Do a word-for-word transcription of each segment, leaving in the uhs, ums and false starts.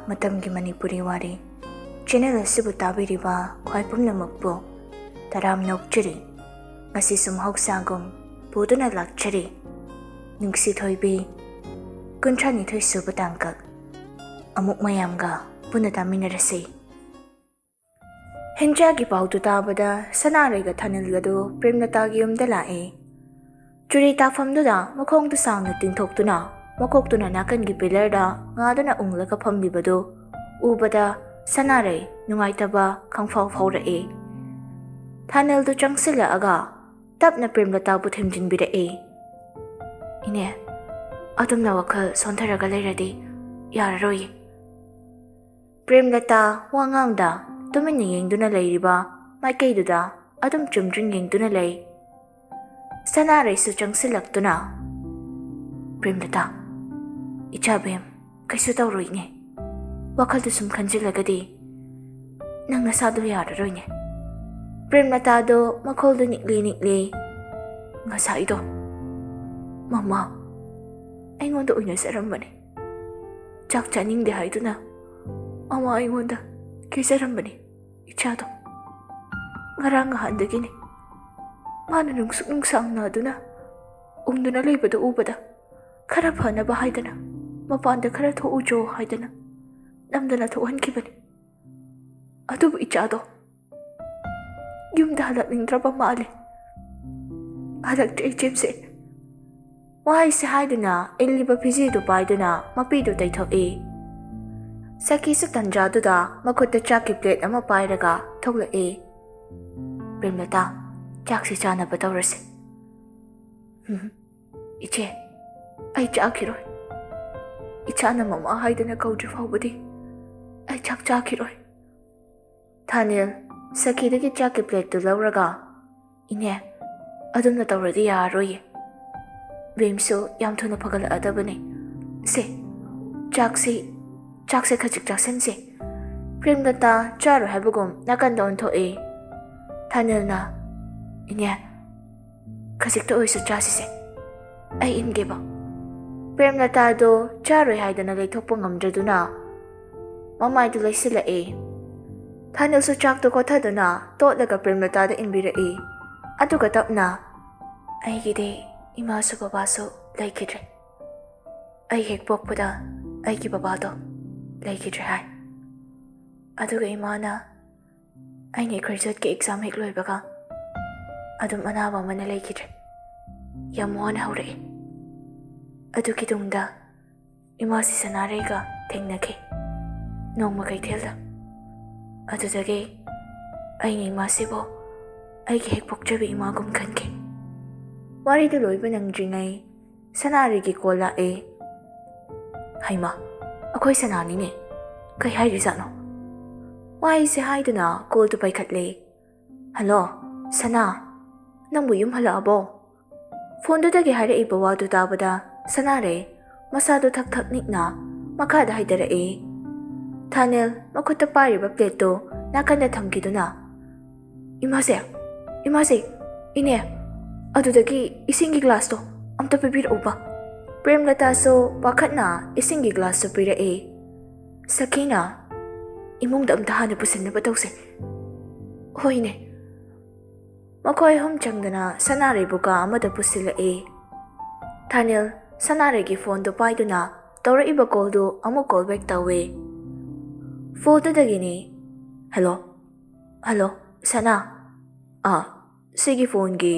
ꯃꯇꯝꯒꯤ ꯃꯅꯤꯄꯨꯔꯤ ꯋꯥꯔꯤ ꯆꯦꯅꯦꯜ ꯑꯁꯤꯕꯨ ꯇꯥꯕꯤꯔꯤꯕ ꯈ꯭ꯋꯥꯏ ꯄꯨꯝꯅꯃꯛꯄꯨ ꯇꯔꯥꯝꯅ ꯑꯣꯛꯆꯔꯤ꯫ ꯉꯁꯤꯁꯨ ꯃꯍꯧꯁꯥꯒꯨꯝ ꯄꯨꯗꯨꯅ ꯂꯥꯛꯆꯔꯤ ꯅꯨꯡꯁꯤ ꯊꯣꯏꯕꯤ, ꯀꯨꯟꯊ꯭ꯔꯥ ꯅꯤꯊꯣꯏ ꯁꯨꯕ ꯇꯥꯡꯀꯛ꯫ ꯑꯃꯨꯛ ꯃꯌꯥꯝꯒ ꯄꯨꯟꯅ ꯇꯥꯃꯤꯟꯅꯔꯁꯤ꯫ ꯍꯦꯟꯖꯥꯒꯤ ꯄꯥꯎꯗꯨ ꯇꯥꯕꯗ ꯁꯅꯥꯔꯩꯒ ꯊꯥꯅꯤꯜꯒꯗꯨ ꯄ꯭ꯔꯦꯝꯂꯇꯥꯒꯤ ꯌꯨꯝꯗ ꯂꯥꯛꯏ꯫ ꯆꯨꯔꯤ ꯇꯥꯐꯝꯗꯨꯗ ꯃꯈꯣꯡꯗꯨ ꯁꯥꯡꯅ ꯇꯤꯡꯊꯣꯛꯇꯨꯅ ꯃꯀꯣꯛꯇꯨꯅ ꯅꯥꯀꯟꯒꯤ ꯄꯤꯂꯔꯗ ꯉꯥꯗꯨꯅ ꯎꯪꯂꯒ ꯐꯝꯂꯤꯕꯗꯨ ꯎꯕꯗ ꯁꯅꯥꯔꯩ ꯅꯨꯡꯉꯥꯏꯇꯕ ꯈꯪꯐꯥꯎ ꯐꯥꯎꯔꯛꯏ꯫ ꯊꯥꯅꯤꯜꯗꯨ ꯆꯪꯁꯤꯜꯂꯛꯑꯒ ꯇꯞꯅ ꯄ꯭ꯔꯦꯝꯂꯇꯥꯕꯨ ꯊꯦꯝꯖꯤꯟꯕꯤꯔꯛꯏ꯫ "ꯏꯅꯦ, ꯑꯗꯨꯝꯅ ꯋꯥꯈꯜ ꯁꯣꯟꯊꯔꯒ ꯂꯩꯔꯗꯤ ꯌꯥꯔꯔꯣꯏꯌꯦ꯫" ꯄ꯭ꯔꯦꯝꯂꯇꯥ ꯋꯥꯉꯥꯡꯗ ꯇꯨꯃꯤꯟꯅ ꯌꯦꯡꯗꯨꯅ ꯂꯩꯔꯤꯕ ꯃꯥꯏꯀꯩꯗꯨꯗ ꯑꯗꯨꯝ ꯆꯨꯝꯗ꯭ꯔꯤꯡ ꯌꯦꯡꯗꯨꯅ ꯂꯩ꯫ ꯁꯅꯥꯔꯩꯁꯨ ꯆꯪꯁꯤꯜꯂꯛꯇꯨꯅ, "ꯄ꯭ꯔꯦꯝꯂꯇꯥ, ꯏꯆꯥꯕꯦꯝ, ꯀꯩꯁꯨ ꯇꯧꯔꯣꯏꯅꯦ꯫ ꯋꯥꯈꯜꯗꯨ ꯁꯨꯝ ꯈꯟꯖꯤꯜꯂꯒꯗꯤ ꯅꯪ ꯅꯁꯥꯗꯣ ꯌꯥꯔꯔꯣꯏꯅꯦ꯫" ꯄ꯭ꯔꯦꯝꯂꯇꯥꯗꯣ ꯃꯈꯣꯜꯗꯨ ꯅꯤꯛꯂꯤ ꯅꯤꯛꯂꯤ꯫ "ꯉꯁꯥꯏꯗꯣ ꯃꯃꯥ ꯑꯩꯉꯣꯟꯗ ꯑꯣꯏꯅꯖꯔꯝꯕꯅꯦ꯫ ꯆꯥꯛ ꯆꯥꯅꯤꯡꯗꯦ ꯍꯥꯏꯗꯨꯅ ꯃꯃꯥ ꯑꯩꯉꯣꯟꯗ ꯀꯦꯖꯔꯝꯕꯅꯦ ꯏꯆꯥꯗꯣ꯫ ꯉꯔꯥꯡ ꯅꯍꯥꯟꯗꯒꯤꯅꯦ ꯃꯥꯅ ꯅꯨꯡꯁꯨꯛ ꯅꯨꯡꯁꯥꯡꯅ ꯑꯗꯨꯅ ꯎꯪꯗꯨꯅ ꯂꯩꯕꯗꯣ ꯎꯕꯗ ꯈꯔ ꯐꯅꯕ ꯍꯥꯏꯗꯅ ꯃꯄꯥꯟꯗ ꯈꯔ ꯊꯣꯛꯎꯆꯣ ꯍꯥꯏꯗꯅ ꯅꯝꯗꯅ ꯊꯣꯛꯍꯟꯈꯤꯕꯅꯤ꯫ ꯑꯗꯨꯕꯨ ꯏꯆꯥꯗꯣ ꯌꯨꯝꯗ ꯍꯜꯂꯛꯅꯤꯡꯗ꯭ꯔꯕ ꯃꯥꯜꯂꯦ꯫ ꯍꯜꯂꯛꯇ꯭ꯔꯦ ꯏꯆꯦꯝꯁꯦ꯫" ꯋꯥꯍꯩꯁꯦ ꯍꯥꯏꯗꯨꯅ ꯏꯜꯂꯤꯕ ꯐꯤꯖꯤꯗꯨ ꯄꯥꯏꯗꯨꯅ ꯃꯄꯤꯗꯨ ꯇꯩꯊꯣꯛꯏ꯫ ꯁꯈꯤꯁꯨ ꯇꯟꯖꯥꯗꯨꯗ ꯃꯈꯨꯠꯇ ꯆꯥꯛꯀꯤ ꯄ꯭ꯂꯦꯠ ꯑꯃ ꯄꯥꯏꯔꯒ ꯊꯣꯛꯂꯛꯏ꯫ "ꯄ꯭ꯔꯦꯝꯂꯇꯥ, ꯆꯥꯛꯁꯤ ꯆꯥꯅꯕ ꯇꯧꯔꯁꯤ꯫" "ꯎꯝ, ꯏꯆꯦ, ꯑꯩ ꯆꯥꯈꯤꯔꯣꯏ꯫ ꯏꯆꯥꯅ ꯃꯃꯥ ꯍꯥꯏꯗꯅ ꯀꯧꯗ꯭ꯔꯤ ꯐꯥꯎꯕꯗꯤ ꯑꯩ ꯆꯥꯛ ꯆꯥꯈꯤꯔꯣꯏ꯫" ꯊꯥꯅꯤꯜ ꯁꯈꯤꯗꯒꯤ ꯆꯥꯛꯀꯤ ꯄ꯭ꯂꯦꯠꯇꯨ ꯂꯧꯔꯒ, "ꯏꯅꯦ, ꯑꯗꯨꯝꯅ ꯇꯧꯔꯗꯤ ꯌꯥꯔꯔꯣꯏꯌꯦ꯫ ꯕꯦꯝꯁꯨ ꯌꯥꯝ ꯊꯨꯅ ꯐꯒꯠꯂꯛꯑꯗꯕꯅꯤ꯫ ꯁꯦ, ꯆꯥꯛꯁꯤ, ꯆꯥꯛꯁꯦ ꯈꯖꯤꯛ ꯆꯥꯁꯤꯟꯁꯦ꯫" ꯄ꯭ꯔꯦꯝꯂꯇꯥ ꯆꯥꯔꯣꯏ ꯍꯥꯏꯕꯒꯨꯝ ꯅꯥꯀꯟꯗ ꯑꯣꯟꯊꯣꯛꯏ꯫ ꯊꯥꯅꯤꯜꯅ, "ꯏꯅꯦ, ꯈꯖꯤꯛꯇ ꯑꯣꯏꯔꯁꯨ ꯆꯥꯁꯤꯁꯦ꯫ ꯑꯩ ꯏꯟꯒꯦꯕ꯫" ꯄ꯭ꯔꯦꯝꯂꯇꯥꯗꯣ ꯆꯥꯔꯣꯏ ꯍꯥꯏꯗꯅ ꯂꯩꯊꯣꯛꯄ ꯉꯝꯗ꯭ꯔꯗꯨꯅ ꯃꯃꯥꯏꯗꯨ ꯂꯩꯁꯤꯜꯂꯛꯏ꯫ ꯊꯥꯅꯤꯜꯁꯨ ꯆꯥꯛꯇꯨ ꯀꯣꯊꯗꯨꯅ ꯇꯣꯠꯂꯒ ꯄ꯭ꯔꯦꯝꯂꯇꯥꯗ ꯏꯟꯕꯤꯔꯛꯏ꯫ ꯑꯗꯨꯒ ꯇꯞꯅ, "ꯑꯩꯒꯤꯗꯤ ꯏꯃꯥꯁꯨ ꯕꯕꯥꯁꯨ ꯂꯩꯈꯤꯗ꯭ꯔꯦ꯫ ꯑꯩ ꯍꯦꯛ ꯄꯣꯛꯄꯗ ꯑꯩꯒꯤ ꯕꯕꯥꯗꯣ ꯂꯩꯈꯤꯗ꯭ꯔꯦ" ꯍꯥꯏ꯫ ꯑꯗꯨꯒ ꯏꯃꯥꯅ, "ꯑꯩꯅ graduateꯀꯤ exam ꯍꯦꯛ ꯂꯣꯏꯕꯒ ꯑꯗꯨꯝ ꯑꯅꯥꯕ ꯑꯃꯅ ꯂꯩꯈꯤꯗ꯭ꯔꯦ꯫ ꯌꯥꯝ ꯋꯥꯅ ꯍꯧꯔꯛꯏ꯫ ꯑꯗꯨꯒꯤ ꯇꯨꯡꯗ ꯏꯃꯥꯁꯤ ꯁꯅꯥꯔꯩꯒ ꯊꯦꯡꯅꯈꯤ ꯅꯣꯡꯃ ꯀꯩꯊꯦꯜꯗ꯫ ꯑꯗꯨꯗꯒꯤ ꯑꯩꯅ ꯏꯃꯥꯁꯤꯕꯨ ꯑꯩꯒꯤ ꯍꯦꯛ ꯄꯣꯛꯆꯕꯤ ꯏꯃꯥꯒꯨꯝ ꯈꯟꯈꯤ"꯫ ꯋꯥꯔꯤꯗꯨ ꯂꯣꯏꯕ ꯅꯪꯗ꯭ꯔꯤꯉꯩ ꯁꯅꯥꯔꯩꯒꯤ call ꯂꯥꯛꯑꯦ꯫ "ꯍꯩꯃꯥ, ꯑꯩꯈꯣꯏ ꯁꯅꯥꯅꯤꯅꯦ꯫ ꯀꯩ ꯍꯥꯏꯔꯤꯖꯥꯠꯅꯣ?" ꯋꯥꯍꯩꯁꯦ ꯍꯥꯏꯗꯨꯅ callꯗꯨ ꯄꯥꯏꯈꯠꯂꯦ꯫ "Hello, ꯁꯅꯥ, ꯅꯪꯕꯨ ꯌꯨꯝ ꯍꯜꯂꯛꯑꯕꯣ?" Phoneꯗꯨꯗꯒꯤ ꯍꯥꯏꯔꯛꯏꯕ ꯋꯥꯗꯨ ꯇꯥꯕꯗ ꯁꯅꯥꯔꯩ ꯃꯁꯥꯗꯨ ꯊꯛ ꯊꯛ ꯅꯤꯛꯅ ꯃꯈꯥꯗ ꯍꯥꯏꯊꯔꯛꯏ꯫ ꯊꯥꯅꯦꯜ ꯃꯈꯨꯠꯇ ꯄꯥꯏꯔꯤꯕ plateꯇꯨ ꯅꯥꯀꯟꯗ ꯊꯝꯈꯤꯗꯨꯅ, "ꯏꯃꯥꯁꯦ, ꯏꯃꯥꯁꯦ, ꯏꯅꯦ, ꯑꯗꯨꯗꯒꯤ ꯏꯁꯤꯡꯒꯤ glassꯇꯣ ꯑꯝꯇ ꯄꯤꯕꯤꯔꯛꯎꯕ"꯫ ꯄ꯭ꯔꯦꯝꯂꯇꯥꯁꯨ ꯄꯥꯈꯠꯅ ꯏꯁꯤꯡꯒꯤ glassꯇꯨ ꯄꯤꯔꯛꯏ꯫ ꯁꯈꯤꯅ, "ꯏꯃꯨꯡꯗ ꯑꯝꯇ ꯍꯥꯟꯅ ꯄꯨꯁꯤꯟꯅꯕ ꯇꯧꯁꯦ"꯫ "ꯍꯣꯏꯅꯦ"꯫ ꯃꯈꯣꯏ ꯑꯍꯨꯝ ꯆꯪꯗꯅ ꯁꯅꯥꯔꯩꯕꯨ ꯀꯥ ꯑꯃꯗ ꯄꯨꯁꯤꯜꯂꯛꯏ꯫ ꯊꯥꯅꯤꯜ ꯁꯅꯥꯔꯩꯒꯤ phoneꯗꯨ ꯄꯥꯏꯗꯨꯅ ꯇꯧꯔꯛꯏꯕ callꯗꯨ ꯑꯃꯨꯛ call back ꯇꯧꯏ꯫ Phoneꯗꯨꯗꯒꯤꯅꯤ꯫ "Hello, hello, ꯁꯅꯥ꯫ ꯑꯥ, ꯁꯤꯒꯤ phoneꯒꯤ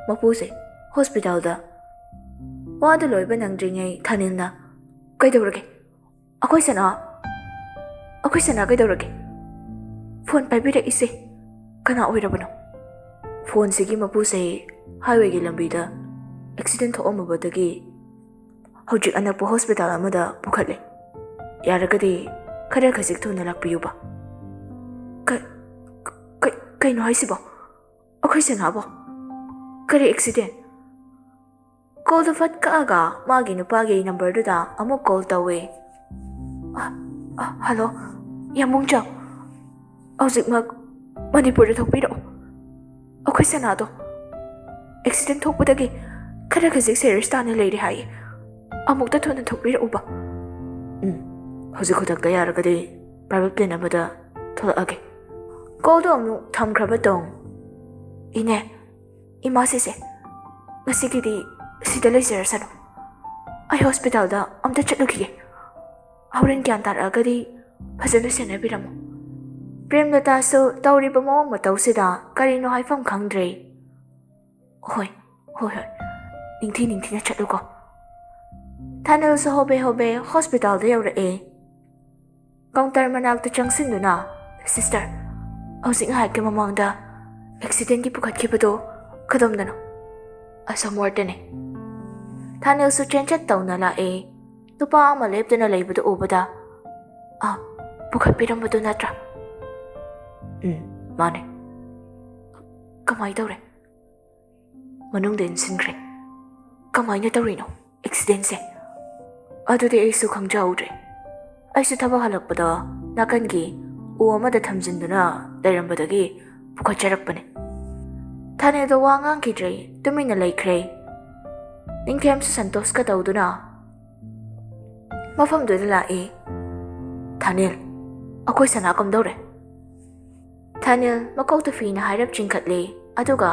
ꯃꯄꯨꯁꯦ hospitalꯗ"꯫ ꯋꯥꯗꯨ ꯂꯣꯏꯕ ꯅꯪꯗ꯭ꯔꯤꯉꯩ ꯊꯥꯅꯤꯜꯅ, "ꯀꯩꯗꯧꯔꯒꯦ? ꯑꯩꯈꯣꯏ ꯁꯅꯥ, ꯑꯩꯈꯣꯏ ꯁꯅꯥ ꯀꯩꯗꯧꯔꯒꯦ? Phone ꯄꯥꯏꯕꯤꯔꯛꯏꯁꯦ ꯀꯅꯥ ꯑꯣꯏꯔꯕꯅꯣ?" "Phoneꯁꯤꯒꯤ ꯃꯄꯨꯁꯦ highwayꯒꯤ ꯂꯝꯕꯤꯗ accident ꯊꯣꯛꯑꯝꯃꯕꯗꯒꯤ ꯍꯧꯖꯤꯛ ꯑꯅꯛꯄ hospital ꯑꯃꯗ ꯄꯨꯈꯠꯂꯦ꯫ ꯌꯥꯔꯒꯗꯤ ꯈꯔ ꯈꯖꯤꯛ ꯊꯨꯅ ꯂꯥꯛꯄꯤꯌꯨꯕ"꯫ "ꯀ-, ꯀ-, ꯀꯩꯅꯣ ꯍꯥꯏꯁꯤꯕꯣ? ꯑꯩꯈꯣꯏ ꯁꯅꯥꯕꯣ? ꯀꯔꯤ accident?" Callꯗꯨ ꯐꯠ ꯀꯛꯑꯒ ꯃꯥꯒꯤ ꯅꯨꯄꯥꯒꯤ numberꯗꯨꯗ ꯑꯃꯨꯛ call ꯇꯧꯋꯦ꯫ "ꯑ, ꯑ, hello, ꯌꯥꯝꯕꯨꯡꯖꯥꯎ꯫ ꯍꯧꯖꯤꯛꯃꯛ ꯃꯅꯤꯄꯨꯔꯗ ꯊꯣꯛꯄꯤꯔꯛꯎ꯫ ꯑꯩꯈꯣꯏ ꯁꯅꯥꯗꯣ accident ꯊꯣꯛꯄꯗꯒꯤ ꯈꯔ ꯈꯖꯤꯛ serious ꯇꯥꯅ ꯂꯩꯔꯦ ꯍꯥꯏꯌꯦ꯫ ꯑꯃꯨꯛꯇ ꯊꯨꯅ ꯊꯣꯛꯄꯤꯔꯛꯎꯕ꯫ ꯎꯝ, ꯍꯧꯖꯤꯛ ꯈꯨꯗꯛꯇ ꯌꯥꯔꯒꯗꯤ private plane ꯑꯃꯗ ꯊꯣꯛꯂꯛꯑꯒꯦ꯫ ꯀꯣꯜꯗꯣ ꯑꯃꯨꯛ ꯊꯝꯈ꯭ꯔꯕ ꯇꯣꯡ꯫ "ꯏꯅꯦ, ꯏꯃꯥ ꯁꯤꯁꯦ, ꯉꯁꯤꯒꯤꯗꯤ ꯁꯤꯗ ꯂꯩꯖꯔꯁꯅꯨ꯫ ꯑꯩ ꯍꯣꯁꯄꯤꯇꯥꯜꯗ ꯑꯝꯇ ꯆꯠꯂꯨꯈꯤꯒꯦ꯫ ꯍꯣꯔꯦꯟ ꯒ꯭ꯌꯥꯟ ꯇꯥꯔꯛꯑꯒꯗꯤ ꯐꯖꯅ ꯁꯦꯟꯅꯕꯤꯔꯝꯃꯨ꯫" ꯄ꯭ꯔꯦꯝꯂꯇꯥꯁꯨ ꯇꯧꯔꯤꯕ ꯃꯑꯣꯡ ꯃꯇꯧꯁꯤꯗ ꯀꯔꯤꯅꯣ ꯍꯥꯏꯐꯝ ꯈꯪꯗ꯭ꯔꯦ꯫ "ꯍꯣꯏ, ꯍꯣꯏ, ꯍꯣꯏ꯫ ꯅꯤꯡꯊꯤ ꯅꯤꯡꯊꯤꯅ ꯆꯠꯂꯨꯀꯣ꯫" ꯊꯥꯅꯤꯜꯁꯨ ꯍꯣꯕꯦ ꯍꯣꯕꯦ ꯍꯣꯁꯄꯤꯇꯥꯜꯗ ꯌꯧꯔꯛꯑꯦ꯫ ꯀꯥꯎꯟꯇꯔ ꯃꯅꯥꯛꯇ ꯆꯪꯁꯤꯟꯗꯨꯅ, "ꯁꯤꯁꯇꯔ, ꯍꯧꯖꯤꯛ ꯉꯥꯏꯍꯥꯛꯀꯤ ꯃꯃꯥꯡꯗ ꯑꯦꯛꯁꯤꯗꯦꯟꯒꯤ ꯄꯨꯈꯠꯈꯤꯕꯗꯣ ꯀꯗꯣꯝꯗꯅꯣ?" "ꯑꯁꯣꯝ ꯋꯥꯔꯗꯅꯦ꯫" ꯊꯥꯅꯤꯜꯁꯨ ꯆꯦꯟꯆꯠ ꯇꯧꯅ ꯂꯥꯛꯑꯦ꯫ ꯅꯨꯄꯥ ꯑꯃ ꯂꯦꯞꯇꯨꯅ ꯂꯩꯕꯗꯨ ꯎꯕꯗ, "ꯑꯥ, ꯄꯨꯈꯠꯄꯤꯔꯝꯕꯗꯨ ꯅꯠꯇ꯭ꯔꯥ?" "ꯎꯝ, ꯃꯥꯅꯦ꯫" "ꯀꯃꯥꯏ ꯇꯧꯔꯦ?" "ꯃꯅꯨꯡꯗ ꯏꯟꯁꯤꯟꯈ꯭ꯔꯦ꯫" "ꯀꯃꯥꯏꯅ ꯇꯧꯔꯤꯅꯣ ꯑꯦꯛꯁꯤꯗꯦꯟꯁꯦ?" "ꯑꯗꯨꯗꯤ ꯑꯩꯁꯨ ꯈꯪꯖꯍꯧꯗ꯭ꯔꯦ꯫ ꯑꯩꯁꯨ ꯊꯕꯛ ꯍꯜꯂꯛꯄꯗ ꯅꯥꯀꯟꯒꯤ ꯎ ꯑꯃꯗ ꯊꯝꯖꯤꯟꯗꯨꯅ ꯂꯩꯔꯝꯕꯗꯒꯤ ꯄꯨꯈꯠꯆꯔꯛꯄꯅꯦ꯫" ꯊꯥꯅꯤꯜꯗꯣ ꯋꯥ ꯉꯥꯡꯈꯤꯗ꯭ꯔꯦ, ꯇꯨꯃꯤꯟꯅ ꯂꯩꯈ꯭ꯔꯦ꯫ ꯅꯤꯡꯊꯦꯝꯁꯨ ꯁꯟꯇꯣꯁꯀ ꯇꯧꯗꯨꯅ ꯃꯐꯝꯗꯨꯗ ꯂꯥꯛꯏ꯫ "ꯊꯥꯅꯤꯜ, ꯑꯩꯈꯣꯏ ꯁꯅꯥ ꯀꯝꯗꯧꯔꯦ?" ꯊꯥꯅꯤꯜ ꯃꯀꯣꯛꯇ ꯐꯤꯅ ꯍꯥꯏꯔꯞ ꯆꯤꯡꯈꯠꯂꯦ, ꯑꯗꯨꯒ,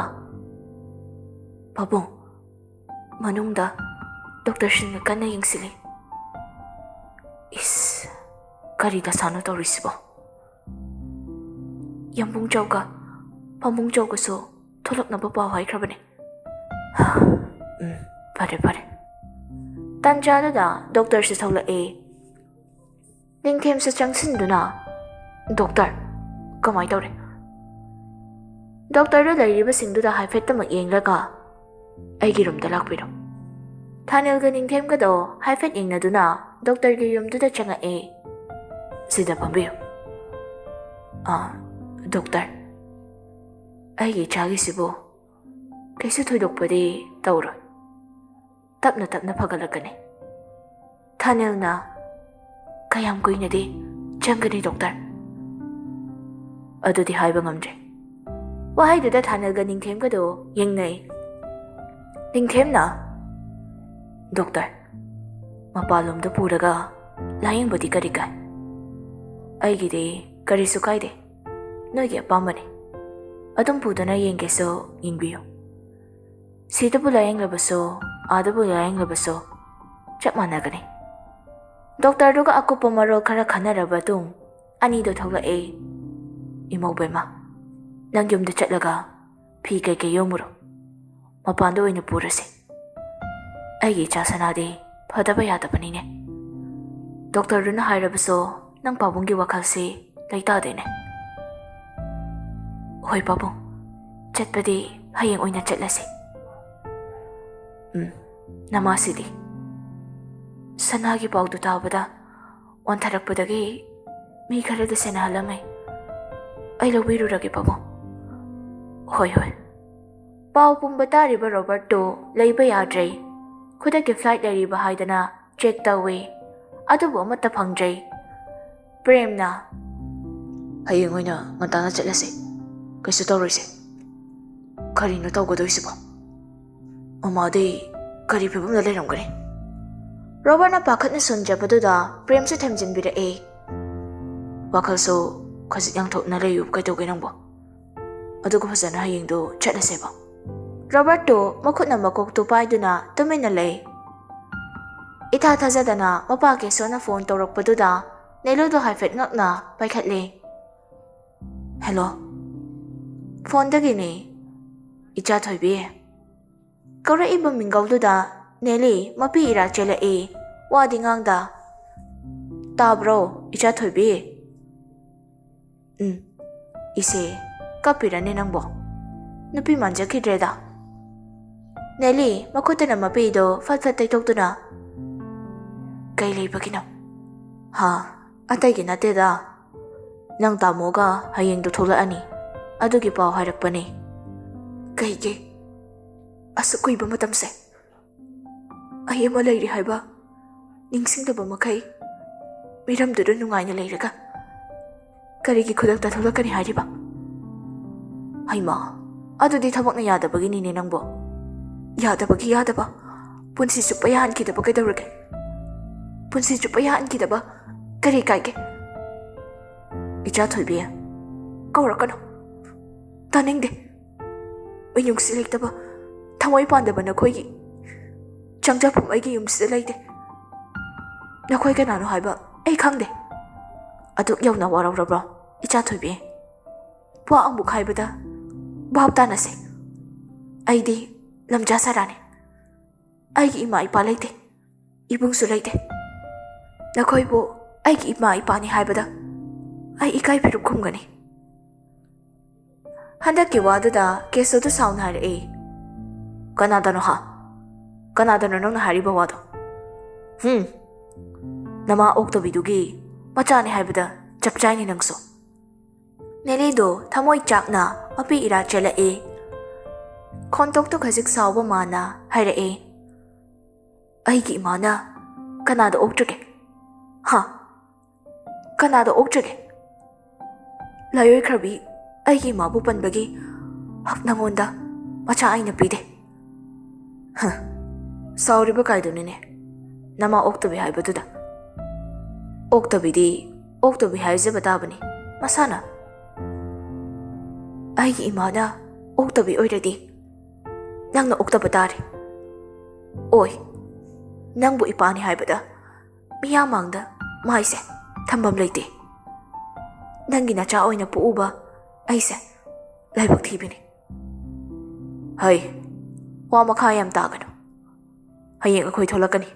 "ꯄꯥꯕꯨꯡ, ꯃꯅꯨꯡꯗ ꯗꯣꯛꯇꯔꯁꯤꯡꯅ ꯀꯟꯅ ꯌꯦꯡꯁꯤꯜꯂꯤ꯫" "ꯏꯁ, ꯀꯔꯤ ꯗꯁꯥꯅꯣ ꯇꯧꯔꯤꯁꯤꯕꯣ?" "ꯌꯥꯝꯕꯨꯡ ꯆꯧꯒ ꯄꯥꯕꯨꯡ ꯆꯧꯒꯁꯨ ꯊꯣꯛꯂꯛꯅꯕ ꯄꯥꯎ ꯍꯥꯏꯈ꯭ꯔꯕꯅꯦ꯫" "ꯎꯝ, ꯐꯔꯦ, ꯐꯔꯦ꯫" ꯇꯥꯟꯖꯥꯗꯨꯗ ꯗꯣꯛꯇꯔꯁꯨ ꯊꯣꯛꯂꯛꯑꯦ꯫ ꯅꯤꯡꯊꯦꯝꯁꯨ ꯆꯪꯁꯤꯟꯗꯨꯅ, "ꯗꯣꯛꯇꯔ, ꯀꯃꯥꯏ ꯇꯧꯔꯦ?" ꯗꯣꯛꯇꯔꯗꯨ ꯂꯩꯔꯤꯕꯁꯤꯡꯗꯨꯗ ꯍꯥꯏꯐꯦꯠꯇꯃꯛ ꯌꯦꯡꯂꯒ, "ꯑꯩꯒꯤ ꯔꯨꯝꯗ ꯂꯥꯛꯄꯤꯔꯣ꯫" ꯊꯥꯅꯤꯜꯒ ꯅꯤꯡꯊꯦꯝꯒꯗꯣ ꯍꯥꯏꯐꯦꯠ ꯌꯦꯡꯅꯗꯨꯅ ꯗꯣꯛꯇꯔꯒꯤ ꯔꯨꯝꯗꯨꯗ ꯆꯪꯉꯛꯑꯦ꯫ "ꯁꯤꯗ ꯐꯝꯕꯤꯌꯨ꯫" "ꯑꯥ, ꯗꯣꯛꯇꯔ, ꯑꯩꯒꯤ ꯏꯆꯥꯒꯤꯁꯤꯕꯨ ꯀꯩꯁꯨ ꯊꯣꯏꯗꯣꯛꯄꯗꯤ ꯇꯧꯔꯣꯏ꯫ ꯇꯞꯅ ꯇꯞꯅ ꯐꯒꯠꯂꯛꯀꯅꯤ꯫" ꯊꯥꯅꯤꯜꯅ, "ꯀꯌꯥꯝ ꯀꯨꯏꯅꯗꯤ ꯆꯪꯒꯅꯤ, ꯗꯣꯛꯇꯔ?" "ꯑꯗꯨꯗꯤ ꯍꯥꯏꯕ ꯉꯝꯗ꯭ꯔꯦ꯫" ꯋꯥꯍꯩꯗꯨꯗ ꯊꯥꯅꯤꯜꯒ ꯅꯤꯡꯊꯦꯝꯒꯗꯣ ꯌꯦꯡꯅꯩ꯫ ꯅꯤꯡꯊꯦꯝꯅ, "ꯗꯣꯛꯇꯔ, ꯃꯄꯥꯟꯂꯣꯝꯗ ꯄꯨꯔꯒ ꯂꯥꯌꯦꯡꯕꯗꯤ ꯀꯔꯤ ꯀꯥꯏ? ꯑꯩꯒꯤꯗꯤ ꯀꯔꯤꯁꯨ ꯀꯥꯏꯗꯦ, ꯅꯣꯏꯒꯤ ꯑꯄꯥꯝꯕꯅꯤ꯫ ꯑꯗꯨꯝ ꯄꯨꯗꯨꯅ ꯌꯦꯡꯒꯦꯁꯨ ꯌꯦꯡꯕꯤꯌꯨ꯫ ꯁꯤꯗꯕꯨ ꯂꯥꯌꯦꯡꯂꯕꯁꯨ, ꯑꯥꯗꯕꯨ ꯂꯥꯌꯦꯡꯂꯕꯁꯨ ꯆꯞ ꯃꯥꯟꯅꯒꯅꯤ꯫ ꯗꯣꯛꯇꯔꯗꯨꯒ ꯑꯀꯨꯞꯄ ꯃꯔꯣꯜ ꯈꯔ ꯈꯟꯅꯔꯕ ꯃꯇꯨꯡ ꯑꯅꯤꯗꯣ ꯊꯣꯛꯂꯛꯑꯦ꯫ "ꯏꯃꯧ ꯕꯦꯝꯃ, ꯅꯪ ꯌꯨꯝꯗ ꯆꯠꯂꯒ ꯐꯤ ꯀꯩꯀꯩ ꯌꯣꯝꯃꯨꯔꯣ, ꯃꯄꯥꯟꯗ ꯑꯣꯏꯅ ꯄꯨꯔꯁꯤ꯫ ꯑꯩꯒꯤ ꯏꯆꯥ ꯁꯅꯥꯗꯤ ꯐꯗꯕ ꯌꯥꯗꯕꯅꯤꯅꯦ꯫ ꯗꯣꯛꯇꯔꯗꯨꯅ ꯍꯥꯏꯔꯕꯁꯨ ꯅꯪ ꯄꯥꯕꯨꯡꯒꯤ ꯋꯥꯈꯜꯁꯤ ꯂꯩꯇꯥꯗꯦꯅꯦ꯫" "ꯍꯣꯏ ꯄꯥꯕꯨꯡ, ꯆꯠꯄꯗꯤ ꯍꯌꯦꯡ ꯑꯣꯏꯅ ꯆꯠꯂꯁꯤ꯫" "ꯎꯝ, ꯅꯃꯥꯁꯤꯗꯤ?" "ꯁꯅꯥꯒꯤ ꯄꯥꯎꯗꯨ ꯇꯥꯕꯗ ꯑꯣꯟꯊꯔꯛꯄꯗꯒꯤ ꯃꯤ ꯈꯔꯗ ꯁꯦꯟꯅꯍꯜꯂꯝꯃꯦ꯫ ꯑꯩ ꯂꯧꯕꯤꯔꯨꯔꯒꯦ ꯄꯥꯕꯨꯡ꯫" "ꯍꯣꯏ, ꯍꯣꯏ꯫" ꯄꯥꯎ ꯄꯨꯝꯕ ꯇꯥꯔꯤꯕ ꯔꯣꯕꯔꯠꯇꯨ ꯂꯩꯕ ꯌꯥꯗ꯭ꯔꯦ꯫ ꯈꯨꯗꯛꯀꯤ ꯐ꯭ꯂꯥꯏꯠ ꯂꯩꯔꯤꯕ ꯍꯥꯏꯗꯅ ꯆꯦꯛ ꯇꯧꯏ, ꯑꯗꯨꯕꯨ ꯑꯃꯠꯇ ꯐꯪꯗ꯭ꯔꯦ꯫ ꯄ꯭ꯔꯦꯝꯅ, "ꯍꯌꯦꯡ ꯑꯣꯏꯅ ꯉꯟꯇꯥꯅ ꯆꯠꯂꯁꯦ, ꯀꯩꯁꯨ ꯇꯧꯔꯣꯏꯁꯦ꯫ ꯀꯔꯤꯅꯣ ꯇꯧꯒꯗꯣꯏꯁꯤꯕꯣ? ꯃꯃꯥꯗꯤ ꯀꯔꯤ ꯐꯤꯕꯝꯗ ꯂꯩꯔꯝꯒꯅꯤ?" ꯔꯣꯕꯔꯠꯅ ꯄꯥꯈꯠꯅ ꯁꯣꯟꯖꯕꯗꯨꯗ ꯄ꯭ꯔꯦꯝꯁꯨ ꯊꯦꯝꯖꯤꯟꯕꯤꯔꯛꯑꯦ꯫ "ꯋꯥꯈꯜꯁꯨ ꯈꯖꯤꯛ ꯌꯥꯡꯊꯣꯛꯅ ꯂꯩꯌꯨ, ꯀꯩꯗꯧꯒꯦ ꯅꯪꯕꯣ? ꯑꯗꯨꯒ ꯐꯖꯅ ꯍꯌꯦꯡꯗꯣ ꯆꯠꯂꯁꯦꯕ꯫" ꯔꯣꯕꯔꯠꯇꯣ ꯃꯈꯨꯠꯅ ꯃꯀꯣꯛꯇꯨ ꯄꯥꯏꯗꯨꯅ ꯇꯨꯃꯤꯟꯅ ꯂꯩ꯫ ꯏꯊꯥ ꯊꯥꯖꯗꯅ ꯃꯄꯥ ꯀꯦꯁꯣꯅ ꯐꯣꯟ ꯇꯧꯔꯛꯄꯗꯨꯗ ꯅꯦꯂꯨꯗꯣ ꯍꯥꯏꯐꯦꯠ ꯉꯛꯅ ꯄꯥꯏꯈꯠꯂꯦ꯫ "ꯍꯦꯜꯂꯣ꯫" "ꯐꯣꯟꯗꯒꯤꯅꯦ, ꯏꯆꯥ ꯊꯣꯏꯕꯤ꯫" ꯀꯧꯔꯛꯏꯕ ꯃꯤꯡꯒꯧꯗꯨꯗ ꯅꯦꯂꯤ ꯃꯄꯤ ꯏꯔꯥ ꯆꯦꯜꯂꯛꯏ, ꯋꯥꯗꯤ ꯉꯥꯡꯗ꯫ "ꯇꯥꯕ꯭ꯔꯣ, ꯏꯆꯥ ꯊꯣꯏꯕꯤ?" "ꯎꯝ, ꯏꯆꯦ, ꯀꯞꯄꯤꯔꯅꯦ ꯅꯪꯕꯣ? ꯅꯨꯄꯤ ꯃꯥꯟꯖꯈꯤꯗ꯭ꯔꯦꯗ꯫" ꯅꯦꯂꯤ ꯃꯈꯨꯠꯇꯨꯅ ꯃꯄꯤꯗꯣ ꯐꯠ ꯐꯠ ꯇꯩꯊꯣꯛꯇꯨꯅ, "ꯀꯩ ꯂꯩꯕꯒꯤꯅꯣ?" "ꯍꯥ, ꯑꯇꯩꯒꯤ ꯅꯠꯇꯦꯗ꯫ ꯅꯪ ꯇꯥꯃꯣꯒ ꯍꯌꯦꯡꯗꯣ ꯊꯣꯛꯂꯛꯑꯅꯤ, ꯑꯗꯨꯒꯤ ꯄꯥꯎ ꯍꯥꯏꯔꯛꯄꯅꯦ꯫" "ꯀꯩꯒꯤ ꯑꯁꯨꯛ ꯀꯨꯏꯕ ꯃꯇꯝꯁꯦ? ꯑꯩ ꯑꯃ ꯂꯩꯔꯤ ꯍꯥꯏꯕ ꯅꯤꯡꯁꯤꯡꯗꯕ ꯃꯈꯩ ꯃꯤꯔꯝꯗꯨꯗ ꯅꯨꯡꯉꯥꯏꯅ ꯂꯩꯔꯒ ꯀꯔꯤꯒꯤ ꯈꯨꯗꯛꯇ ꯊꯣꯛꯂꯛꯀꯅꯤ ꯍꯥꯏꯔꯤꯕ? ꯍꯩꯃꯥ, ꯑꯗꯨꯗꯤ ꯊꯕꯛꯅ ꯌꯥꯗꯕꯒꯤꯅꯤꯅꯦ ꯅꯪꯕꯣ꯫ ꯌꯥꯗꯕꯒꯤ ꯌꯥꯗꯕ, ꯄꯨꯟꯁꯤ ꯆꯨꯞꯄ ꯌꯥꯍꯟꯈꯤꯗꯕ ꯀꯩꯗꯧꯔꯒꯦ? ꯄꯨꯟꯁꯤ ꯆꯨꯞꯄ ꯌꯥꯍꯟꯈꯤꯗꯕ ꯀꯔꯤ ꯀꯥꯏꯒꯦ? ꯏꯆꯥ ꯊꯣꯏꯕꯤ, ꯀꯧꯔꯛꯀꯅꯨ꯫ ꯇꯥꯅꯤꯡꯗꯦ꯫ ꯃꯤꯅꯨꯡꯁꯤ ꯂꯩꯇꯕ, ꯊꯃꯣꯏ ꯄꯥꯟꯗꯕ ꯅꯈꯣꯏꯒꯤ ꯆꯪꯖꯐꯝ ꯑꯩꯒꯤ ꯌꯨꯝꯁꯤꯗ ꯂꯩꯇꯦ꯫ ꯅꯈꯣꯏ ꯀꯅꯥꯅꯣ ꯍꯥꯏꯕ ꯑꯩ ꯈꯪꯗꯦ꯫ ꯑꯗꯨꯛ ꯌꯧꯅ ꯋꯥꯔꯧꯔꯕ꯭ꯔꯣ, ꯏꯆꯥ ꯊꯣꯏꯕꯤ? ꯋꯥ ꯑꯃꯨꯛ ꯍꯥꯏꯕꯗ ꯚꯥꯞ ꯇꯥꯅꯁꯦ꯫ ꯑꯩꯗꯤ ꯂꯝꯖꯥ ꯁꯔꯥꯅꯤ꯫ ꯑꯩꯒꯤ ꯏꯃꯥ ꯏꯄꯥ ꯂꯩꯇꯦ, ꯏꯕꯨꯡꯁꯨ ꯂꯩꯇꯦ꯫ ꯅꯈꯣꯏꯕꯨ ꯑꯩꯒꯤ ꯏꯃꯥ ꯏꯄꯥꯅꯤ ꯍꯥꯏꯕꯗ ꯑꯩ ꯏꯀꯥꯏ ꯐꯤꯔꯨꯛ ꯈꯨꯝꯒꯅꯤ꯫ ꯍꯟꯗꯛꯀꯤ ꯋꯥꯗꯨꯗ ꯀꯦꯁꯣꯗꯨ ꯁꯥꯎꯅ ꯍꯥꯏꯔꯛꯏ꯫ "ꯀꯅꯥꯗꯅꯣ ꯍꯥ? ꯀꯅꯥꯗꯅꯣ ꯅꯪꯅ ꯍꯥꯏꯔꯤꯕ ꯋꯥꯗꯣ?" "ꯍꯨꯝ, ꯅꯃꯥ ꯑꯣꯛꯇꯕꯤꯗꯨꯒꯤ ꯃꯆꯥꯅꯤ ꯍꯥꯏꯕꯗ ꯆꯞ ꯆꯥꯏꯅꯤ ꯅꯪꯁꯨ꯫" ꯅꯦꯂꯤꯗꯣ ꯊꯃꯣꯏ ꯆꯥꯛꯅ ꯃꯄꯤ ꯏꯔꯥ ꯆꯦꯜꯂꯛꯏ꯫ ꯈꯣꯟꯊꯣꯛꯇꯨ ꯈꯖꯤꯛ ꯁꯥꯎꯕ ꯃꯥꯅ ꯍꯥꯏꯔꯛꯏ꯫ "ꯑꯩꯒꯤ ꯏꯃꯥꯅ ꯀꯅꯥꯗ ꯑꯣꯛꯇ꯭ꯔꯒꯦ? ꯍꯥ? ꯀꯅꯥꯗ ꯑꯣꯛꯇ꯭ꯔꯒꯦ? ꯂꯥꯏꯑꯣꯏꯈ꯭ꯔꯕꯤ ꯑꯩꯒꯤ ꯏꯃꯥꯕꯨ ꯄꯟꯕꯒꯤ ꯍꯛ ꯅꯉꯣꯟꯗ ꯃꯆꯥ ꯑꯩꯅ ꯄꯤꯗꯦ꯫" "ꯍ, ꯁꯥꯎꯔꯤꯕ ꯀꯥꯏꯗꯨꯅꯤꯅꯦ, ꯅꯃꯥ ꯑꯣꯛꯇꯕꯤ ꯍꯥꯏꯕꯗꯨꯗ?" "ꯑꯣꯛꯇꯕꯤꯗꯤ ꯑꯣꯛꯇꯕꯤ ꯍꯥꯏꯖꯕ ꯇꯥꯕꯅꯤ ꯃꯁꯥꯅ꯫ ꯑꯩꯒꯤ ꯏꯃꯥꯅ ꯑꯣꯛꯇꯕꯤ ꯑꯣꯏꯔꯗꯤ ꯅꯪꯅ ꯑꯣꯛꯇꯕ ꯇꯥꯔꯦ꯫ ꯑꯣꯏ, ꯅꯪꯕꯨ ꯏꯄꯥꯅꯤ ꯍꯥꯏꯕꯗ ꯃꯤꯌꯥꯝ ꯃꯥꯡꯗ ꯃꯥꯏꯁꯦ ꯊꯝꯐꯝ ꯂꯩꯇꯦ꯫ ꯅꯪꯒꯤ ꯅꯆꯥ ꯑꯣꯏꯅ ꯄꯣꯛꯎꯕ ꯑꯩꯁꯦ ꯂꯥꯏꯕꯛ ꯊꯤꯕꯅꯤ꯫" "ꯍꯩ, ꯋꯥ ꯃꯈꯥ ꯌꯥꯝ ꯇꯥꯒꯅꯨ꯫ ꯍꯌꯦꯡ ꯑꯩꯈꯣꯏ ꯊꯣꯛꯂꯛꯀꯅꯤ꯫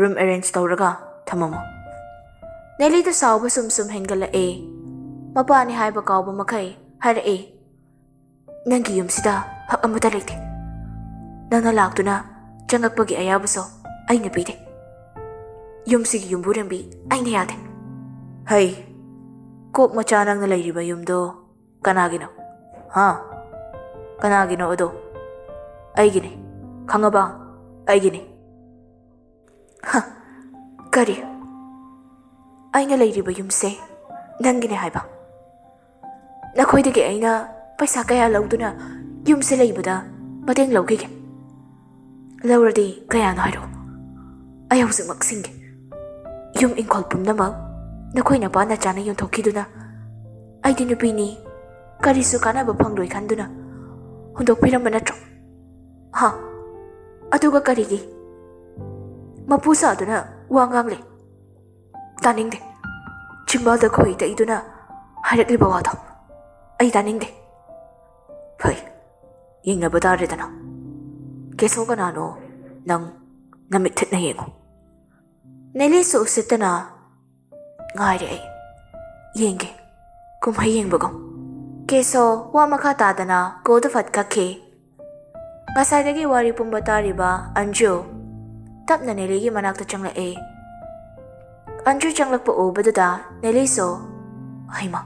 ꯔꯨꯝ ꯑꯦꯔꯦꯟꯖ ꯇꯧꯔꯒ ꯊꯝꯃꯝꯃꯣ꯫" ꯅꯦꯂꯤꯗ ꯁꯥꯎꯕ ꯁꯨꯝ ꯁꯨꯝ ꯍꯦꯟꯒꯠꯂꯛꯑꯦ꯫ ꯃꯄꯥꯅꯤ ꯍꯥꯏꯕ ꯀꯥꯎꯕ ꯃꯈꯩ ꯍꯥꯏꯔꯛꯑꯦ꯫ "ꯅꯪꯒꯤ ꯌꯨꯝꯁꯤꯗ ꯍꯛ ꯑꯃꯠꯇ ꯂꯩꯇꯦ꯫ ꯅꯪꯅ ꯂꯥꯛꯇꯨꯅ ꯆꯪꯉꯛꯄꯒꯤ ꯑꯌꯥꯕꯁꯨ ꯑꯩꯅ ꯄꯤꯗꯦ꯫ ꯌꯨꯝꯁꯤꯒꯤ ꯌꯨꯝꯕꯨꯔꯦꯝꯕꯤ ꯑꯩꯅ ꯌꯥꯗꯦ꯫" "ꯍꯩ, ꯀꯣꯛ ꯃꯆꯥ, ꯅꯪꯅ ꯂꯩꯔꯤꯕ ꯌꯨꯝꯗꯣ ꯀꯅꯥꯒꯤꯅꯣ? ꯍꯥ? ꯀꯅꯥꯒꯤꯅꯣ ꯑꯗꯣ?" "ꯑꯩꯒꯤꯅꯤ, ꯈꯪꯉꯕ? ꯑꯩꯒꯤꯅꯤ꯫" "ꯍ, ꯀꯔꯤ? ꯑꯩꯅ ꯂꯩꯔꯤꯕ ꯌꯨꯝꯁꯦ ꯅꯪꯒꯤꯅꯦ ꯍꯥꯏꯕ? ꯅꯈꯣꯏꯗꯒꯤ ꯑꯩꯅ ꯄꯩꯁꯥ ꯀꯌꯥ ꯂꯧꯗꯨꯅ ꯌꯨꯝꯁꯦ ꯂꯩꯕꯗ ꯃꯇꯦꯡ ꯂꯧꯈꯤꯒꯦ? ꯂꯧꯔꯗꯤ ꯀꯌꯥꯅꯣ ꯍꯥꯏꯔꯛꯑꯣ, ꯑꯩ ꯍꯧꯖꯤꯛꯃꯛ ꯁꯤꯡꯒꯦ꯫" ꯌꯨꯝ ꯏꯪꯈꯣꯜ ꯄꯨꯝꯅꯃꯛ ꯅꯈꯣꯏ ꯅꯄꯥ ꯅꯆꯥꯅ ꯌꯣꯟꯊꯣꯛꯈꯤꯗꯨꯅ, ꯑꯩꯗꯤ ꯅꯨꯄꯤꯅꯤ, ꯀꯔꯤꯁꯨ ꯀꯥꯟꯅꯕ ꯐꯪꯂꯣꯏ ꯈꯟꯗꯨꯅ ꯍꯨꯟꯗꯣꯛꯄꯤꯔꯝꯕ ꯅꯠꯇ꯭ꯔꯣ? ꯍꯥ? ꯑꯗꯨꯒ ꯀꯔꯤꯒꯤ ꯃꯄꯨ ꯁꯥꯗꯨꯅ ꯋꯥ ꯉꯥꯡꯂꯦ? ꯇꯥꯅꯤꯡꯗꯦ꯫ ꯆꯤꯝꯕꯥꯜꯗ ꯈꯣꯏ ꯇꯛꯏꯗꯨꯅ ꯍꯥꯏꯔꯛꯂꯤꯕ ꯋꯥꯗꯣ ꯑꯩ ꯇꯥꯅꯤꯡꯗꯦ꯫ ꯐꯩ, ꯌꯦꯡꯅꯕ ꯇꯥꯔꯦꯗꯅ꯫ ꯀꯦꯁꯣ ꯀꯅꯥꯅꯣ? ꯅꯪ ꯅꯃꯤꯠ ꯊꯤꯠꯅ ꯌꯦꯡꯉꯨ꯫ ꯅꯦꯂꯤꯁꯨ ꯎꯁꯤꯠꯇꯅ ꯉꯥꯏꯔꯦ ꯑꯩ꯫ ꯌꯦꯡꯒꯦ, ꯀꯨꯝꯍꯩ ꯌꯦꯡꯕꯒꯨꯝ꯫ ꯀꯦꯁꯣ ꯋꯥ ꯃꯈꯥ ꯇꯥꯗꯅ ꯀꯣꯜꯗꯨ ꯐꯠ ꯀꯛꯈꯤ꯫ ꯉꯁꯥꯏꯗꯒꯤ ꯋꯥꯔꯤ ꯄꯨꯝꯕ ꯇꯥꯔꯤꯕ ꯑꯟꯖꯨ ꯇꯞꯅ ꯅꯦꯂꯤꯒꯤ ꯃꯅꯥꯛꯇ ꯆꯪꯂꯛꯑꯦ꯫ ꯑꯟꯖꯨ ꯆꯪꯂꯛꯄ ꯎꯕꯗꯨꯗ ꯅꯦꯂꯤꯁꯨ, "ꯍꯩꯃꯥ,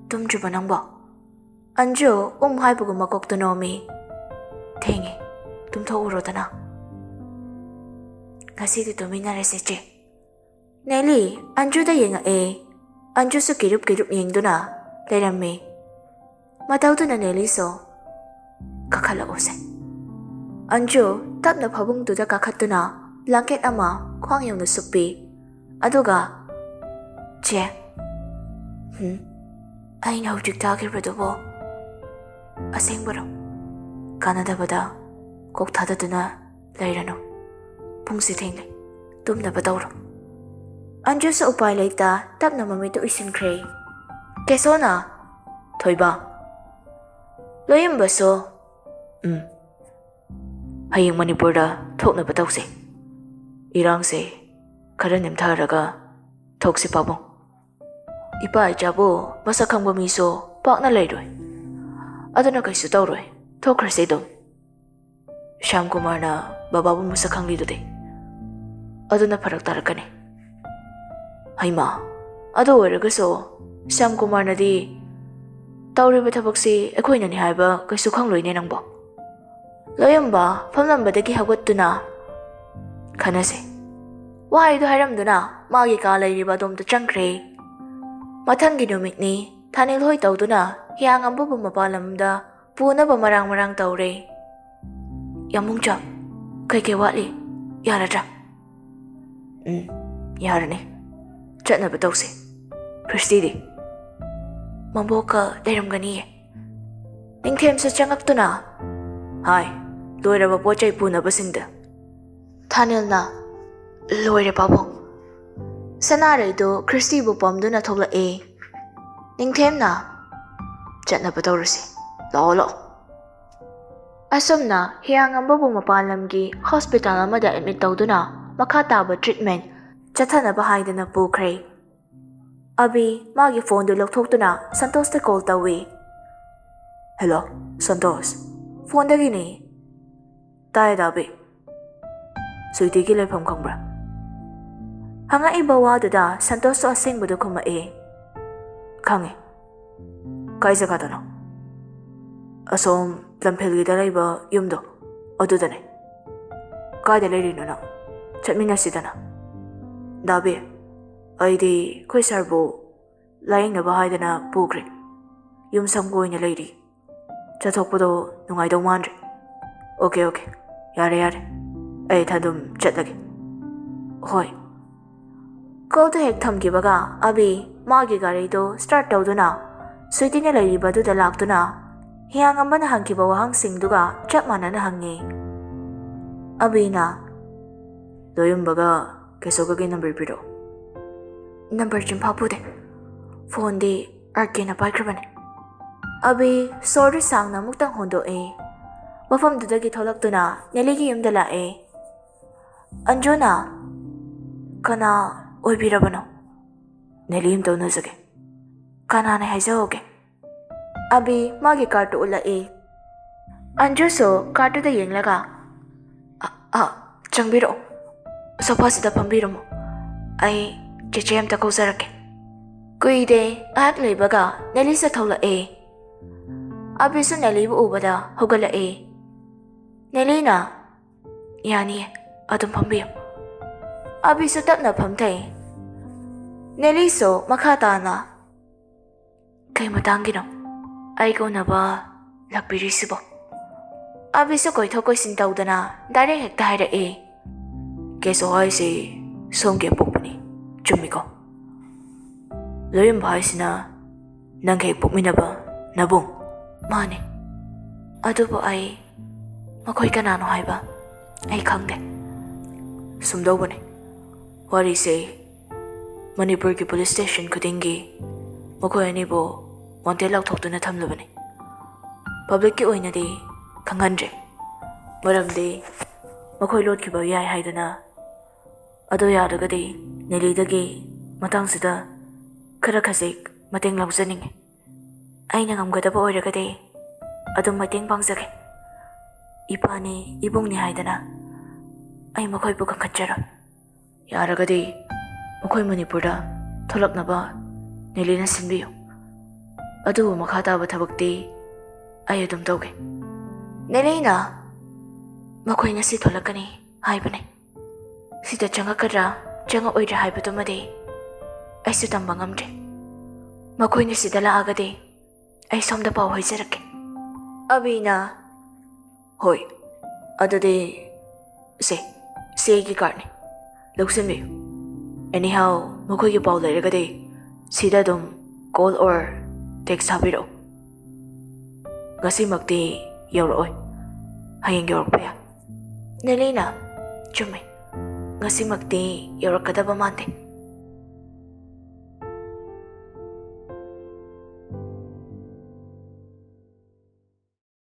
ꯇꯨꯝꯗ꯭ꯔꯤꯕꯣ ꯅꯪꯕꯣ?" ꯑꯟꯖꯨ ꯎꯝ ꯍꯥꯏꯕꯒꯨꯝ ꯃꯀꯣꯛꯇꯨ ꯅꯣꯝꯃꯤ꯫ "ꯊꯦꯡꯉꯦ, ꯇꯨꯝꯊꯣꯛꯎꯔꯣꯗꯅ꯫ ꯉꯁꯤꯗꯤ ꯇꯨꯝꯃꯤꯟꯅꯔꯁꯦ ꯆꯦ꯫" ꯅꯦꯂꯤ ꯑꯟꯖꯨꯗ ꯌꯦꯡꯉꯛꯑꯦ꯫ ꯑꯟꯖꯨꯁꯨ ꯀꯤꯔꯨꯞ ꯀꯤꯔꯨꯞ ꯌꯦꯡꯗꯨꯅ ꯂꯩꯔꯝꯃꯤ꯫ ꯃꯇꯧꯗꯨꯅ ꯅꯦꯂꯤꯁꯨ, "ꯀꯥꯈꯠꯂꯛꯎꯁꯦ꯫" ꯑꯟꯖꯨ ꯇꯞꯅ ꯐꯃꯨꯡꯗꯨꯗ ꯀꯥꯈꯠꯇꯨꯅ ꯕ꯭ꯂꯥꯡꯀꯦꯠ ꯑꯃ ꯈ꯭ꯋꯥꯡ ꯌꯧꯅ ꯁꯨꯞꯄꯤ꯫ ꯑꯗꯨꯒ, "ꯆꯦ, ꯍꯨꯝ, ꯑꯩꯅ ꯍꯧꯖꯤꯛ ꯇꯥꯈꯤꯕꯗꯨꯕꯨ ꯑꯁꯦꯡꯕꯔꯣ? ꯀꯥꯟꯅꯗꯕꯗ ꯀꯣꯛ ꯊꯥꯗꯗꯨꯅ ꯂꯩꯔꯅꯨ꯫ ꯄꯨꯡꯁꯤ ꯊꯦꯡꯂꯦ, ꯇꯨꯝꯅꯕ ꯇꯧꯔꯣ꯫" ꯑꯟꯖꯨꯁꯨ ꯎꯄꯥꯏ ꯂꯩꯇ ꯇꯞꯅ ꯃꯃꯤꯠꯇꯨ ꯎꯏꯁꯤꯟꯈ꯭ꯔꯦ꯫ ꯀꯦꯁꯣꯅ, "ꯊꯣꯏꯕ, ꯂꯣꯌꯝꯕꯁꯨ, ꯎꯝ, ꯍꯌꯦꯡ ꯃꯅꯤꯄꯨꯔꯗ ꯊꯣꯛꯅꯕ ꯇꯧꯁꯦ꯫ ꯏꯔꯥꯡꯁꯦ ꯈꯔ ꯅꯦꯝꯊꯔꯒ ꯊꯣꯛꯁꯤ ꯄꯥꯕꯨꯡ꯫ ꯏꯄꯥ ꯏꯆꯥꯕꯨ ꯃꯁꯛ ꯈꯪꯕ ꯃꯤꯁꯨ ꯄꯥꯛꯅ ꯂꯩꯔꯣꯏ꯫ ꯑꯗꯨꯅ ꯀꯩꯁꯨ ꯇꯧꯔꯣꯏ, ꯊꯣꯛꯈ꯭ꯔꯁꯤ ꯑꯗꯨꯝ꯫ ꯁ꯭ꯌꯥꯝ ꯀꯨꯃꯥꯔꯅ ꯕꯕꯥꯕꯨ ꯃꯁꯛ ꯈꯪꯂꯤꯗꯨꯗꯤ, ꯑꯗꯨꯅ ꯐꯔꯛ ꯇꯥꯔꯛꯀꯅꯤ꯫" "ꯍꯩꯃꯥ, ꯑꯗꯨ ꯑꯣꯏꯔꯒꯁꯨ ꯁ꯭ꯌꯥꯝ ꯀꯨꯃꯥꯔꯅꯗꯤ ꯇꯧꯔꯤꯕ ꯊꯕꯛꯁꯤ ꯑꯩꯈꯣꯏꯅꯅꯤ ꯍꯥꯏꯕ ꯀꯩꯁꯨ ꯈꯪꯂꯣꯏꯅꯦ ꯅꯪꯕꯣ꯫" ꯂꯣꯌꯝꯕ ꯐꯝꯂꯝꯕꯗꯒꯤ ꯍꯧꯒꯠꯇꯨꯅ, "ꯈꯟꯅꯁꯦ꯫" ꯋꯥꯍꯩꯗꯨ ꯍꯥꯏꯔꯝꯗꯨꯅ ꯃꯥꯒꯤ ꯀꯥ ꯂꯩꯔꯤꯕ ꯑꯗꯣꯝꯗ ꯆꯪꯈ꯭ꯔꯦ꯫ ꯃꯊꯪꯒꯤ ꯅꯨꯃꯤꯠꯅꯤ꯫ ꯊꯥꯅꯤꯜ ꯍꯣꯏ ꯇꯧꯗꯨꯅ ꯍꯤꯌꯥꯡꯉꯝꯕꯕꯨ ꯃꯄꯥꯟ ꯂꯝꯗ ꯄꯨꯅꯕ ꯃꯔꯥꯡ ꯃꯔꯥꯡ ꯇꯧꯔꯦ꯫ "ꯌꯥꯝꯕꯨꯡꯆꯥ, ꯀꯩꯀꯩ ꯋꯥꯠꯂꯤ? ꯌꯥꯔꯗ꯭ꯔꯥ?" "ꯎꯝ, "ꯌꯥꯔꯅꯤ, ꯆꯠꯅꯕ ꯇꯧꯁꯤ꯫ ꯈ꯭ꯔꯤꯁꯇꯤꯗꯤ?" "ꯃꯕꯣꯛꯀ ꯂꯩꯔꯝꯒꯅꯤꯌꯦ꯫" ꯅꯤꯡꯊꯦꯝꯁꯨ ꯆꯪꯉꯛꯇꯨꯅ, "ꯍꯥꯏ, ꯂꯣꯏꯔꯕ ꯄꯣꯠ ꯆꯩ ꯄꯨꯅꯕꯁꯤꯡꯗ?" ꯊꯥꯅꯤꯜꯅ, "ꯂꯣꯏꯔꯦ, ꯄꯥꯕꯨꯡ꯫" ꯁꯅꯥꯔꯩꯗꯨ ꯈ꯭ꯔꯤꯁꯇꯤꯕꯨ ꯄꯝꯗꯨꯅ ꯊꯣꯛꯂꯛꯏ꯫ ꯅꯤꯡꯊꯦꯝꯅ, "ꯆꯠꯅꯕ ꯇꯧꯔꯁꯤ꯫ ꯂꯥꯛꯑꯣ, ꯂꯥꯛꯑꯣ꯫" ꯑꯁꯨꯝꯅ ꯍꯤꯌꯥꯡꯉꯝꯕꯕꯨ ꯃꯄꯥꯟ ꯂꯝꯒꯤ ꯍꯣꯁꯄꯤꯇꯥꯜ ꯑꯃꯗ ꯑꯦꯗꯃꯤꯠ ꯇꯧꯗꯨꯅ ꯃꯈꯥ ꯇꯥꯕ ꯇ꯭ꯔꯤꯠꯃꯦꯟ ꯆꯠꯊꯅꯕ ꯍꯥꯏꯗꯅ ꯄꯨꯈ꯭ꯔꯦ꯫ ꯑꯕꯤ ꯃꯥꯒꯤ ꯐꯣꯟꯗꯨ ꯂꯧꯊꯣꯛꯇꯨꯅ ꯁꯟꯇꯣꯁꯇ ꯀꯣꯜ ꯇꯧꯏ꯫ "ꯍꯦꯜꯂꯣ, ꯁꯟꯇꯣꯁ꯫ ꯐꯣꯟꯗꯒꯤꯅꯤ꯫" "ꯇꯥꯏ, ꯗꯥꯕꯤ꯫ ꯁ꯭ꯋꯤꯇꯤꯒꯤ ꯂꯩꯐꯝ ꯈꯪꯕ꯭ꯔꯥ?" ꯍꯪꯉꯛꯏꯕ ꯋꯥꯗꯨꯗ ꯁꯟꯇꯣꯁꯁꯨ ꯑꯁꯦꯡꯕꯗꯨ ꯈꯨꯝꯃꯛꯏ꯫ "ꯈꯪꯉꯤ꯫ ꯀꯥꯏ ꯖꯒꯥꯗꯅꯣ?" "ꯑꯁꯣꯝ ꯂꯝꯐꯦꯜꯒꯤꯗ ꯂꯩꯕ ꯌꯨꯝꯗꯣ, ꯑꯗꯨꯗꯅꯦ꯫" "ꯀꯥꯏꯗ ꯂꯩꯔꯤꯅꯣ ꯅꯪ? ꯆꯠꯃꯤꯟꯅꯁꯤꯗꯅ꯫" "ꯗꯥꯕꯤ, ꯑꯩꯗꯤ ꯑꯩꯈꯣꯏ ꯁꯥꯔꯕꯨ ꯂꯥꯌꯦꯡꯅꯕ ꯍꯥꯏꯗꯅ ꯄꯨꯈ꯭ꯔꯦ꯫ ꯌꯨꯝ ꯁꯪꯕ ꯑꯣꯏꯅ ꯂꯩꯔꯤ꯫ ꯆꯠꯊꯣꯛꯄꯗꯣ ꯅꯨꯡꯉꯥꯏꯗꯧ ꯃꯥꯟꯗ꯭ꯔꯦ꯫" "Okay, okay. ꯌꯥꯔꯦ, ꯌꯥꯔꯦ꯫ ꯑꯩ ꯏꯊꯟ ꯑꯗꯨꯝ ꯆꯠꯂꯒꯦ꯫" "ꯍꯣꯏ꯫" ꯀꯣꯜꯗꯨ ꯍꯦꯛ ꯊꯝꯈꯤꯕꯒ ꯑꯕꯤ ꯃꯥꯒꯤ ꯒꯥꯔꯤꯗꯨ ꯁ꯭ꯇꯥꯔꯠ ꯇꯧꯗꯨꯅ ꯁ꯭ꯋꯤꯇꯤꯅ ꯂꯩꯔꯤꯕꯗꯨꯗ ꯂꯥꯛꯇꯨꯅ ꯍꯤꯌꯥꯡꯉꯝꯕꯅ ꯍꯪꯈꯤꯕ ꯋꯥꯍꯪꯁꯤꯡꯗꯨꯒ ꯆꯞ ꯃꯥꯟꯅꯅ ꯍꯪꯉꯤ꯫ ꯑꯕꯤꯅ, "ꯂꯣꯌꯨꯝꯕꯒ ꯀꯦꯁꯣꯒꯒꯤ ꯅꯝꯕꯔ ꯄꯤꯔꯛꯑꯣ꯫" "ꯅꯝꯕꯔ ꯆꯤꯟꯐꯥ ꯄꯨꯗꯦ꯫ ꯐꯣꯟꯗꯤ ꯑꯥꯔ ꯀꯦꯅ ꯄꯥꯏꯈ꯭ꯔꯕꯅꯦ꯫" ꯑꯕꯤ ꯁꯣꯔꯗꯨ ꯁꯥꯡꯅ ꯑꯃꯨꯛꯇꯪ ꯍꯣꯟꯗꯣꯛꯏ꯫ ꯃꯐꯝꯗꯨꯗꯒꯤ ꯊꯣꯛꯂꯛꯇꯨꯅ ꯅꯦꯂꯤꯒꯤ ꯌꯨꯝꯗ ꯂꯥꯛꯑꯦ꯫ ꯑꯟꯖꯨꯅ, "ꯀꯅꯥ ꯑꯣꯏꯕꯤꯔꯕꯅꯣ?" "ꯅꯦꯂꯤ ꯑꯝꯇ ꯎꯅꯖꯒꯦ꯫" "ꯀꯅꯥꯅꯦ ꯍꯥꯏꯖꯍꯧꯒꯦ꯫" ꯑꯕꯤ ꯃꯥꯒꯤ ꯀꯥꯔꯠꯇꯨ ꯎꯠꯂꯛꯏ꯫ ꯑꯟꯖꯨꯁꯨ ꯀꯥꯔꯠꯇꯨꯗ ꯌꯦꯡꯂꯒ, "ꯑ, ꯑ, ꯆꯪꯕꯤꯔꯛꯑꯣ꯫ ꯁꯣꯐꯥꯁꯤꯗ ꯐꯝꯕꯤꯔꯝꯃꯣ꯫ ꯑꯩ ꯆꯦꯆꯦ ꯑꯝꯇ ꯀꯧꯖꯔꯛꯀꯦ꯫" ꯀꯨꯏꯗꯦ, ꯉꯥꯏꯍꯥꯛ ꯂꯩꯕꯒ ꯅꯦꯂꯤꯁꯨ ꯊꯣꯛꯂꯛꯑꯦ꯫ ꯑꯕꯤꯁꯨ ꯅꯦꯂꯤꯕꯨ ꯎꯕꯗ ꯍꯧꯒꯠꯂꯛꯑꯦ꯫ ꯅꯦꯂꯤꯅ, "ꯌꯥꯅꯤꯌꯦ, ꯑꯗꯨꯝ ꯐꯝꯕꯤꯌꯨ꯫" ꯑꯕꯤꯁꯨ ꯇꯞꯅ ꯐꯝꯊꯩ꯫ ꯅꯦꯂꯤꯁꯨ ꯃꯈꯥ ꯇꯥꯅ, "ꯀꯩ ꯃꯇꯥꯡꯒꯤꯅꯣ ꯑꯩꯒ ꯎꯅꯕ ꯂꯥꯛꯄꯤꯔꯤꯁꯤꯕꯣ?" ꯑꯕꯤꯁꯨ ꯀꯣꯏꯊꯣꯛ ꯀꯣꯏꯁꯤꯟ ꯇꯧꯗꯅ ꯗꯥꯏꯔꯦꯛ ꯍꯦꯛꯇ ꯍꯥꯏꯔꯛꯑꯦ꯫ "ꯀꯦꯁꯣ ꯍꯥꯏꯁꯦ ꯁꯣꯝꯒꯤ ꯑꯄꯣꯛꯄꯅꯤ꯫ ꯆꯨꯝꯃꯤꯀꯣ? ꯂꯣꯏꯔꯝꯕ ꯍꯥꯏꯁꯤꯅ ꯅꯪꯒ ꯍꯦꯛ ꯄꯣꯛꯃꯤꯟꯅꯕ ꯅꯕꯨꯡ? ꯃꯥꯅꯦ꯫ ꯑꯗꯨꯕꯨ ꯑꯩ ꯃꯈꯣꯏ ꯀꯅꯥꯅꯣ ꯍꯥꯏꯕ ꯑꯩ ꯈꯪꯗꯦ꯫ ꯁꯨꯝꯗꯧꯕꯅꯦ, ꯋꯥꯔꯤꯁꯦ ꯃꯅꯤꯄꯨꯔꯒꯤ ꯄꯨꯂꯤꯁ ꯁ꯭ꯇꯦꯁꯟ ꯈꯨꯗꯤꯡꯒꯤ ꯃꯈꯣꯏ ꯑꯅꯤꯕꯨ ꯋꯥꯟꯇꯦꯗ ꯂꯥꯎꯊꯣꯛꯇꯨꯅ ꯊꯝꯂꯕꯅꯤ꯫ ꯄꯕ꯭ꯂꯤꯛꯀꯤ ꯑꯣꯏꯅꯗꯤ ꯈꯪꯍꯟꯗ꯭ꯔꯦ, ꯃꯔꯝꯗꯤ ꯃꯈꯣꯏ ꯂꯣꯠꯈꯤꯕ ꯌꯥꯏ ꯍꯥꯏꯗꯅ꯫ ꯑꯗꯨ ꯌꯥꯔꯒꯗꯤ ꯅꯦꯂꯤꯗꯒꯤ ꯃꯇꯥꯡꯁꯤꯗ ꯈꯔ ꯈꯖꯤꯛ ꯃꯇꯦꯡ ꯂꯧꯖꯅꯤꯡꯉꯤ꯫ ꯑꯩꯅ ꯉꯝꯒꯗꯕ ꯑꯣꯏꯔꯒꯗꯤ ꯑꯗꯨꯝ ꯃꯇꯦꯡ ꯄꯥꯡꯖꯒꯦ꯫ ꯏꯄꯥꯅꯤ ꯏꯕꯨꯡꯅꯤ ꯍꯥꯏꯗꯅ ꯑꯩ ꯃꯈꯣꯏꯕꯨ ꯀꯟꯈꯠꯆꯔꯣꯏ꯫ ꯌꯥꯔꯒꯗꯤ ꯃꯈꯣꯏ ꯃꯅꯤꯄꯨꯔꯗ ꯊꯣꯛꯂꯛꯅꯕ ꯅꯦꯂꯤꯅ ꯁꯤꯟꯕꯤꯌꯨ꯫ ꯑꯗꯨꯕꯨ ꯃꯈꯥ ꯇꯥꯕ ꯊꯕꯛꯇꯤ ꯑꯩ ꯑꯗꯨꯝ ꯇꯧꯒꯦ꯫ ꯅꯦꯂꯤꯅ ꯃꯈꯣꯏ ꯉꯁꯤ ꯊꯣꯛꯂꯛꯀꯅꯤ ꯍꯥꯏꯕꯅꯤ꯫ ꯁꯤꯗ ꯆꯪꯉꯛꯀꯗ꯭ꯔꯥ ꯆꯪꯉꯛꯑꯣꯏꯗ꯭ꯔꯥ ꯍꯥꯏꯕꯗꯨꯃꯗꯤ ꯑꯩꯁꯨ ꯇꯝꯕ ꯉꯝꯗ꯭ꯔꯦ꯫ ꯃꯈꯣꯏꯅ ꯁꯤꯗ ꯂꯥꯛꯑꯒꯗꯤ ꯑꯩ ꯁꯣꯝꯗ ꯄꯥꯎ ꯍꯥꯏꯖꯔꯛꯀꯦ꯫ ꯑꯕꯤꯅ, "ꯍꯣꯏ, ꯑꯗꯨꯗꯤ ꯁꯦ, ꯁꯤ ꯑꯩꯒꯤ ꯀꯥꯔꯠꯅꯤ, ꯂꯧꯁꯤꯟꯕꯤꯌꯨ꯫ ꯑꯦꯅꯤꯍꯥꯎ ꯃꯈꯣꯏꯒꯤ ꯄꯥꯎ ꯂꯩꯔꯒꯗꯤ ꯁꯤꯗ ꯑꯗꯨꯝ ꯀꯣꯜ ꯑꯣꯔ ꯇꯦꯛꯁ ꯊꯥꯕꯤꯔꯛꯎ꯫ ꯉꯁꯤꯃꯛꯇꯤ ꯌꯧꯔꯛꯑꯣꯏ, ꯍꯌꯦꯡ ꯌꯧꯔꯛꯄ ꯌꯥꯏ꯫" ꯅꯦꯂꯤꯅ, "ꯆꯨꯝꯃꯦ, ꯉꯁꯤꯃꯛꯇꯤ ꯌꯧꯔꯛꯀꯗꯕ ꯃꯥꯟꯗꯦ꯫